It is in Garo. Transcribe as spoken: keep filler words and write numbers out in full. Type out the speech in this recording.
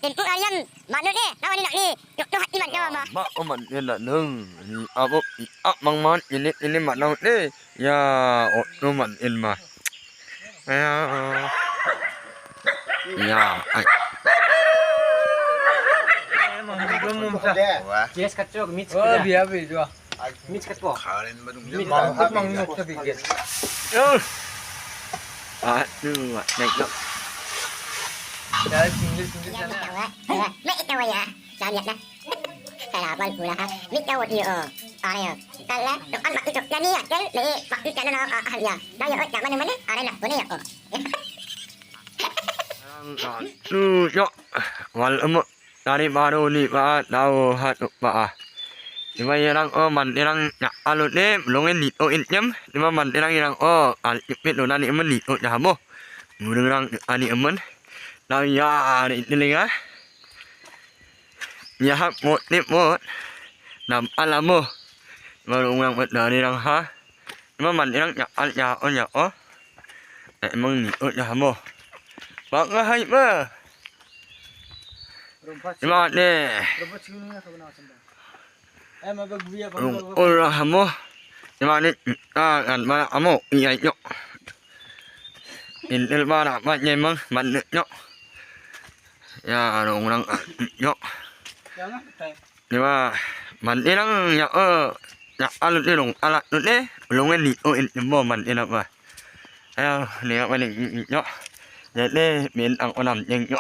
Tin pu ariam manu de, nawa ni nak ni, yuk tu hati man jawa ma. Ma o man ni nak nung, ni abo i ap mang man ini ini man nung de, ya o tu man in ma. Ya, ya, ai. Yes, kacau, mit. Oh, biar biar jua. Mit kat po. Karen ba dong. Mit kat po. Mang nok sa bigyan. Aduh, naik dong. Ya, single single sana. Mai ikaw ya. Jangan ya. Kalaban pula ha. Mit ikaw di o. Are. Kala, to an mak tu jok tani ya. Tel le mak tu jana na ha ya. Na ya ot mana mana. Are nak pune ya o. Aduh, ya. Wal emo. Tari baru ni ba tau hat ba. Ima irang o manderang ya alu ne longen ni o in jem. Ima manderang irang o al ipit lo nani emen ni o ya mo. Murung rang ani emen. Tau ya ari telinga. Ya hak mot ni mot. Nam alamo. Baru orang mot dari rang ha. Ima manderang ya al ya o ya o. Emang ni o ya mo. Bang hai ma. Ima ne. Rong ora hamo. Ima ni, ah, kan mana amo, iya yo. In el mana ma nyemang man yo. Ya rong rang yo. Ima man irang ya o. Ya alu ni rong ala tu ne. Longen ni o in mo man irang ba. Ayo, ni apa ni yo. Jadi min ang onam yang yo.